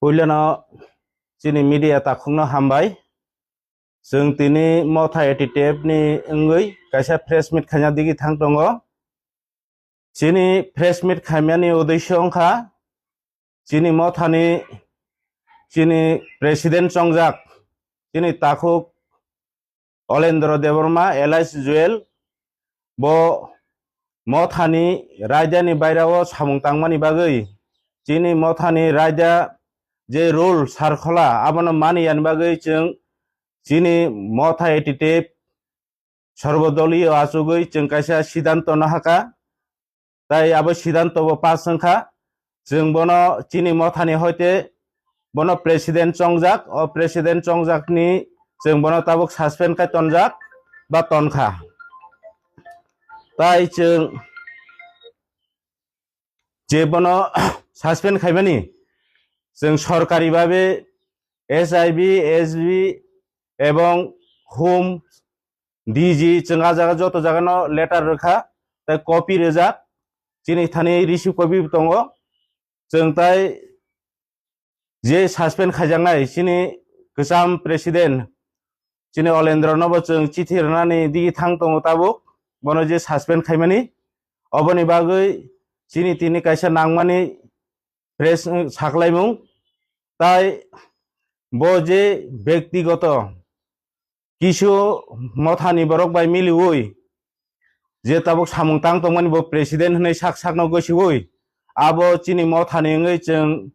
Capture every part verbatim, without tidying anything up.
Puilano chini media takhukno hambai. Chwng tini Motha A T T F ni wngwi kaisa press meet khaina digi thang tongo. Chini press meet khaimani uddesyo wngkha chini Mothani chini president chongjak chini takhuk Olendro Debbarma alias Joel, bo Mothani raidani bairao samung tangmani bagwi chini Mothani raida je rule sarkhola abono mani yani bagwi chwng chini Motha A T T F sorbodoliyo achugwi chwng kaisa sidanto nahaka. Tai abo sidanto bo pass wngkha. Chwng bono chini Mothani hoite bono president chongjak, o president chongjakni chwng bono tabuk suspend khai tonjak ba tonkha. Tai chwng je bono suspend khaimani chwng sorkari babe S I B, S B ebong Home D G chwng a jaga joto jagano letter rwkha, tai copy rwjak, chini thani receive copy tongo. Chwng tai je suspend khaijaknai chini kwcham president chini Olendro nobo chwng chithi rwnani digi thang tongo tabuk, bono je suspend khaimani, oboni bagwi chini tini kaisa nangmani press wng saklaimung. Tai bo je bektigoto kisu Mothani borok bai miliwi je tabuk samung tang tongmani bo president hwnwi sak sakno gosiwi abo chini Mothani wngwi chwng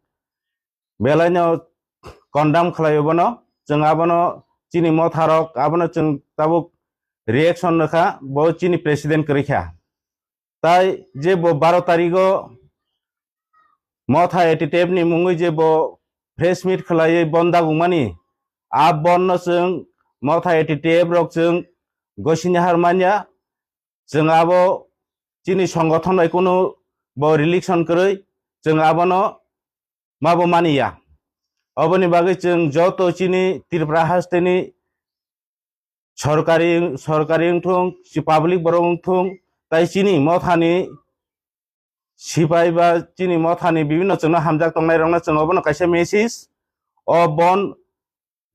belaino condemn khlaio bono. Chwng abono chini Motharok abono chwng tabuk reaction rwkha, bo chini president kwrwi kha. Tai je bo baro tarigo Motha A T T F ni mungwi je bo press meet khlaiwi bon dagungmani, a bon no chwng Motha A T T F rok chwng gosini har manya, chwng abo chini songothon bai kunu bo relation kwrwi, chwng abono mabo maniya. Oboni bagwi chwng joto chini Tripura hasteni sorkari, sorkari wngthung, si public borok wngthung, tai chini Mothani sipai ba chini Mothani bibinno chwngno hamjak tongnai rokno chwng obono kaisa message, o bon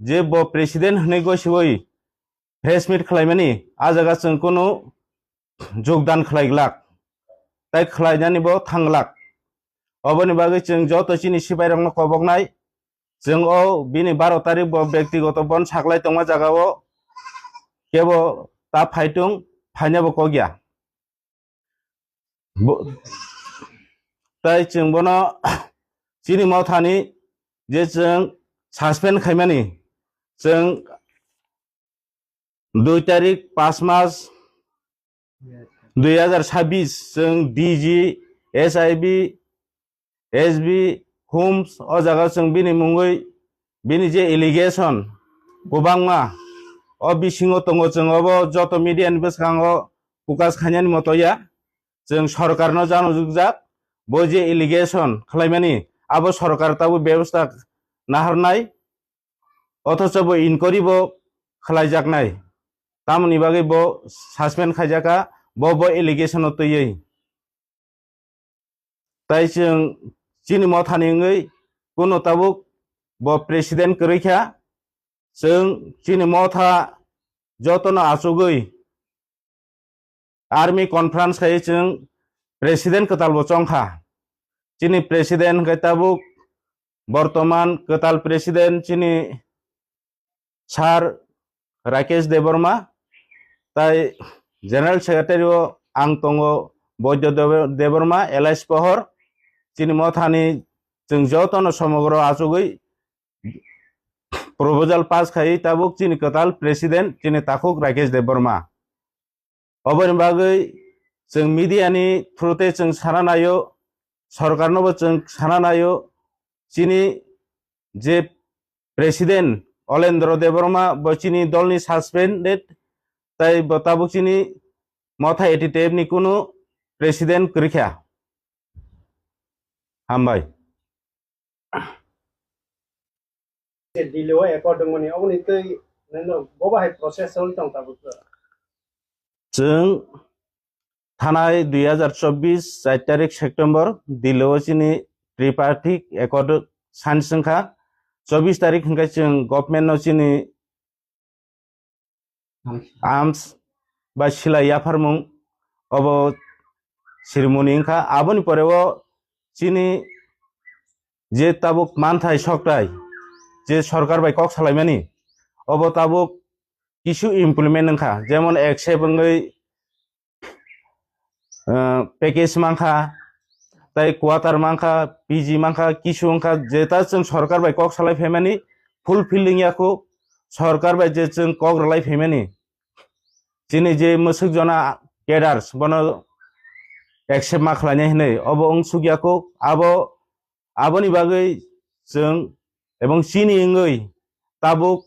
je bo president hwnwi gosiwi press meet khlaimani, a jaga chwng kunu jogdan khlai glak, tai khlainani bo thang glak. Oboni bagwi chwng joto chini sipai rokno koboknai, chwng o bini baro tarik bo bektigoto bon saklai tongma jaga o kebo ta phaitung, phaina bo kok ya. Bo-, tai chwng bono chini Mothani je chwng suspend khaimani, chwng dui tarik, paanch mas, dui hazar sabbish, chwng D G, S I B, S B, Homes, o jaga chwng bini mungwi bini je allegation kwbangma o bisingo tongo, chwng obo joto media ni bwskango focus khainani moto ya. Chwng sorkarno jano jukjak, bo je allegation khlaimani, abo sorkar tabuk bebosta naharnai, othocho bo inquiry bo khlaijaknai. Tamoni bagwi bo suspend khaijakha, bo, bo allegation o twiwi. Tai chwng chini Mothani wngwi kunu tabuk bo president kwrwi kha. Chwng chini Motha jotono achugwi army conference khai chwng president kwtal bo chongkha. Chini president hwnkhe tabuk bortoman kwtal president chini Sir Rakesh Debbarma, tai General Secretary o ang tongo Boidya Deb-, Debbarma, alias Pohor, chini Mothani chwng jotono somogro achugwi proposal pass khai tabuk chini kwtal president chini takhuk Rakesh Debbarma. Oboni bagwi chwng media ni through te chwng sana naio, sorkar no bo chwng sana naio, chini je president Olendro Debbarma bo chini dol ni suspended, tai bo tabuk chini Motha A T T F ni kunu president kwrwi kha. Hambai. Delhi o accord wngmani, oboni twi nino bo bahai process wngwi tong tabuk. Chwng thanai dui hazar chobbish char tarik September Delhi o chini tripartite accord science wngkha, chobbish tarik hwnkhe chwng government no chini arms ba silai yapharmung obo ceremony wngkha. Aboni pore o chini je tabuk manthai soktai je sorkar bai kok salaimani obo tabuk kisu implement wngkha, jemon accept wngwi, ah, package mankha, tai quarter mankha, P G mankha, kisu wngkha, jeta chwng sorkar bai kok salai phaimani fulfilling yakhu, sorkar bai je chwng kok rwlai phaimani chini je mwswk jona cadres bono accept ma khlainai hinwi obo wngsuk yakhu. Abo, aboni bagwi chwng ebong chini wngwi tabuk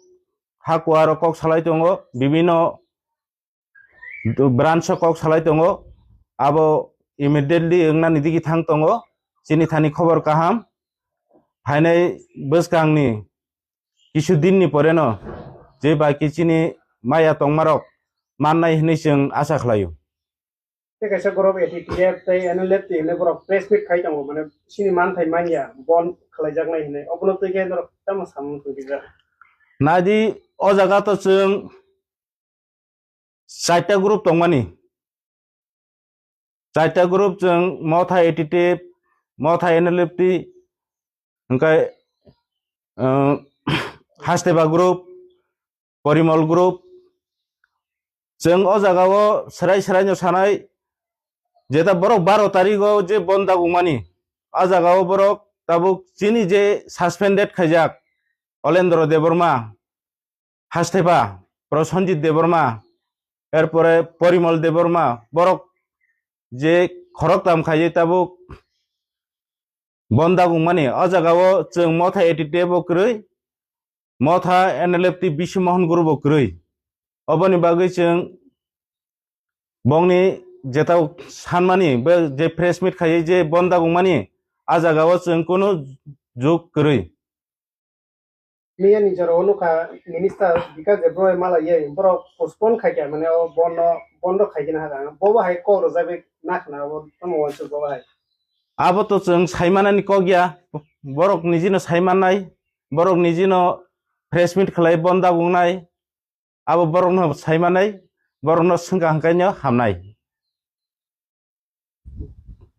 hakuaro kok salai tongo, bibino branch o kok salai tongo, abo immediately wngnani digi thang tongo. Chini thani khobor kaham, phainai bwskangni kisu dinni poreno je bai kichini maya tongmarok mannai hinwi chwng asa khlaio. Tei kaisa borok A T T F tei N L F T hinwi borok press meet khai tongo, mane chini manthai manya bon khlaijaknai hinwi, obono twi khe norok tamo samung tongkijak? Naidi, o jaga to chwng chaita group tongmani. Chaita group chwng Motha A T T F, Motha N L F T, hwnkhe, uh, Hasteba group, Porimol group. Chwng o jaga o swrai swrai no sanai, jeta borok baro tarik o je bon dagungmani, a jaga o borok tabuk chini je suspended khaijak Olendro Debbarma, Hasteba, Prosenjit Debbarma, erpore Porimol Debbarma, borok je khoroktham khaijak tabuk bon dagungmani, o jaga o chwng Motha A T T F bo kwrwi, Motha N L F T Bishu Mohan Guru bo kwrwi. Oboni bagwi chwng bongni jeta sanmani, bo je press meet khaiwi je bon dagungmani, a jaga o chwng kunu juk kwrwi. Miyani jora o nukha minister Bikash Debbarma malaiwi borok postpone khaikha, mane o bondo, bondo khaikhe na haka. Bobo hai kok rwjagwi nakhna abo tamo uansuk bobo hai. Abo to chwng saimanani kok ya, borok nijino saimannai, borok nijino press meet khlai bon dagungnai, abo borokno saimanai, borokno swngkha hwnkhe no hamnai.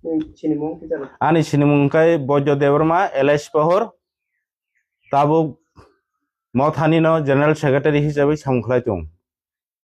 Nini sinimung kisa rw. Ani sinimung wngkha Boido Debbarma, alias Pohor. Tabuk Mothani no General Secretary hisabai samung khlai tongo.